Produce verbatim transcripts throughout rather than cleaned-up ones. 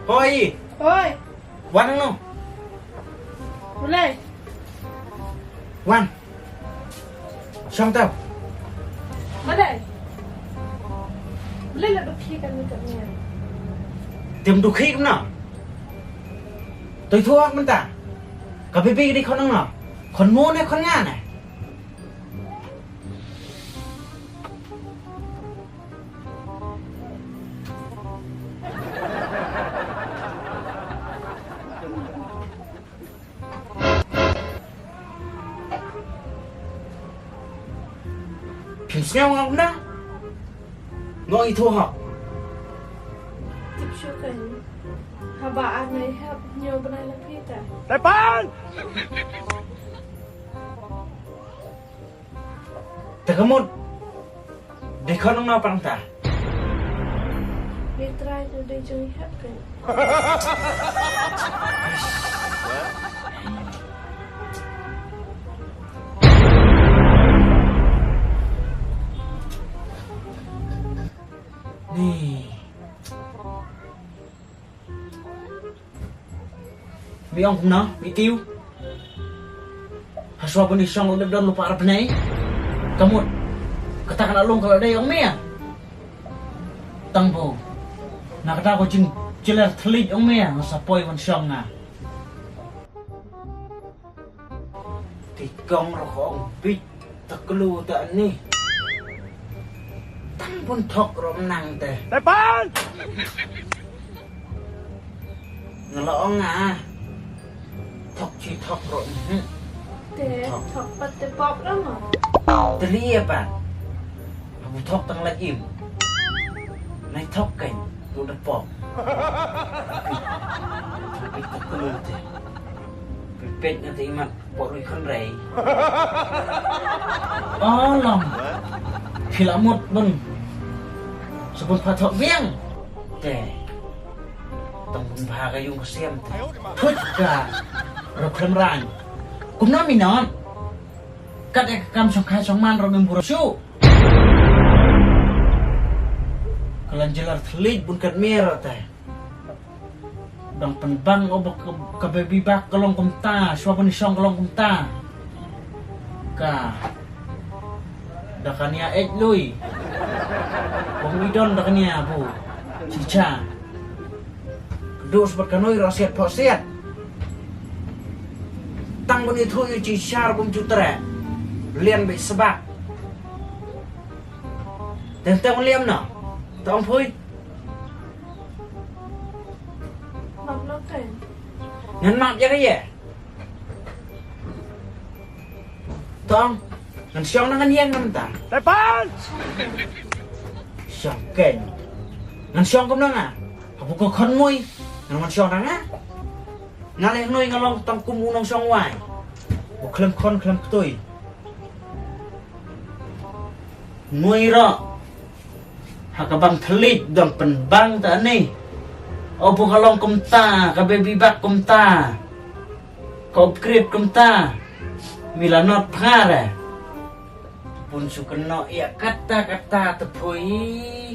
Oi. Oi. Wan nang no. Balei? Wan. Shong tau. Balei? Balei la dukhi kane ka nia? Tem dukhi kumno? Toi thuh mynta. Ka baby ka dei khon nang no. Khon mo ne khon nga ne? Phim sngew nga kumno? Nga ong ïathuh hok. Tip shuh kein. Haba ar nai hep hynñiew bnai la phi ta. Tepan! Te ka mut. Dei khon nang no pat nangta. Ngi trai tu dei jong i hep kein. Ni. Mi ong kumno, mi tiew. Hashwa bun i shong u dep don lypa ar bnai. Ka mut. Kata ka la long ka la dei ong mi ïa. Tang bo. Na kata ko jingjiler thylliej ong mi ïa. Nga sa poi wan shong nga. Ti kong ro ko ong bit. Taklu ta ni. Tang bun thok ro nang te. Tepan! Nga la ong nga. Thok chi thok ro. Mhm. Te thok. Thok pat te pok ro mo. Te li apa? Abu thok tang la im. Nai thok kein tu da pok. Pipit taklu te. Pipit na te imat. Pok rui khynrei. Oh, long. Phi la mut bun. Sa bun pha thok biang. Te. Tang bun bha ka yung ka siam te. Thut ka. Ro khlem rang. Kumno mi non. Kat ïa ka kam shong khai shong man ro mem buro shu. Ka lan jilar thylliej bun kat mer te. Dang pynbang o ba ka, ka baby back ka long kumta, shwa ban shong ka long kumta. Ka. Da ka nia ej lui. Bang i don da ka nia bu. Chicha. Ka dus bad ka nui ro siat pho siat. Tang ban i thu i chi shar bum chu tre. Lian ba i sbak. Teng teng liam no. Tong phui. Map lo kein. Ngan map ïa ka ïa. Tong. Ngan shong na ngan ïeng na mynta. Tepan! Shong kein. Ngan shong kumno nga? Habu ko khon mui. Ngan wan shong na nga? Nga leh noi nga long tang kum u nongshong wai. U khlem khon khlem ktui. Ngui ro. Ha ka bang thylliej dang pynbang ta ni. O bu ka long kumta, ka baby back kumta. Ka upgrade kumta. Mi la not pha re. Bun shu kynnoh ïa kata kata te phui.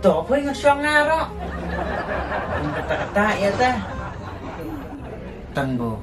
To phui ngan shong nga ro. Bun kata kata ïa ta. Tang bu.